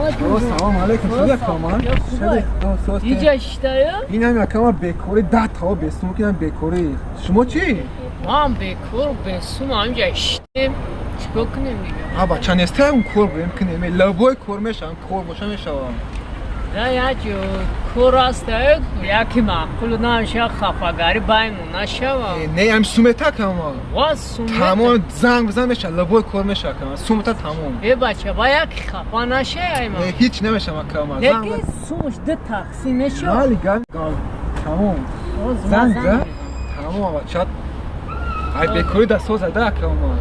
Алейкум. Салом алейкум, шуда каман. Иҷа шитая? Инам якама бекорӣ, 10 тава бесум кинам бекорӣ. Шумо чӣ? Ман бекор, бесум, ҳамҷа шитем. Чикор кунем дига? А бача нестай, он кор бем кунем. Любой кор мешавам, кор боша мешавам. Да, як кор аст, яки маъқул наша, хафагарӣ байну нашава. Не, ам сумета кама. Ва сумета. Тамом, занг бизан, меша, любой кор меша кама. Сумета тамом. Э бача, ба яки хафа наша айма. Не, ҳеч намешава кама. Занг. Неки сумуш ду тақсим меша. Али гал тамом. Занг за. Тамом, бача. Ай бекорӣ да соза да кама.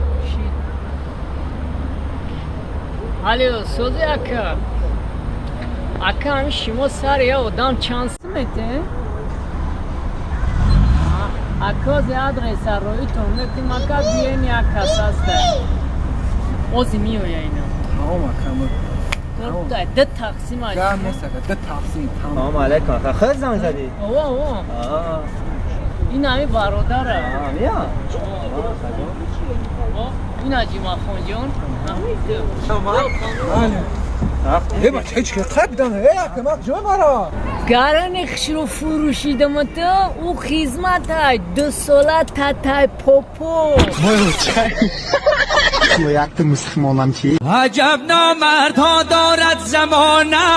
Алло, сози ака. Ака, ҳами шумо сар я одам чанд сумете? Ака, ози адреса роитон метим, ака, биен, як кас аста. Ози миоя ина. Тамом, ака. Ду тақсим. Гам нест, ака, ду тақсим. Тамом. Салом алейкум. Худ занг задӣ? Ова, ова. Ин ҳами бародара. Мия. Ин Аҷимахонҷон. Э бача, ҳеч қаб дан. Э ака, ма ҷой мара. Гарани хушро фурӯшидамата, ӯ хизматай дусола татай попо. Якта мусулмонам чи? Аҷаб номардҳо дорад замона.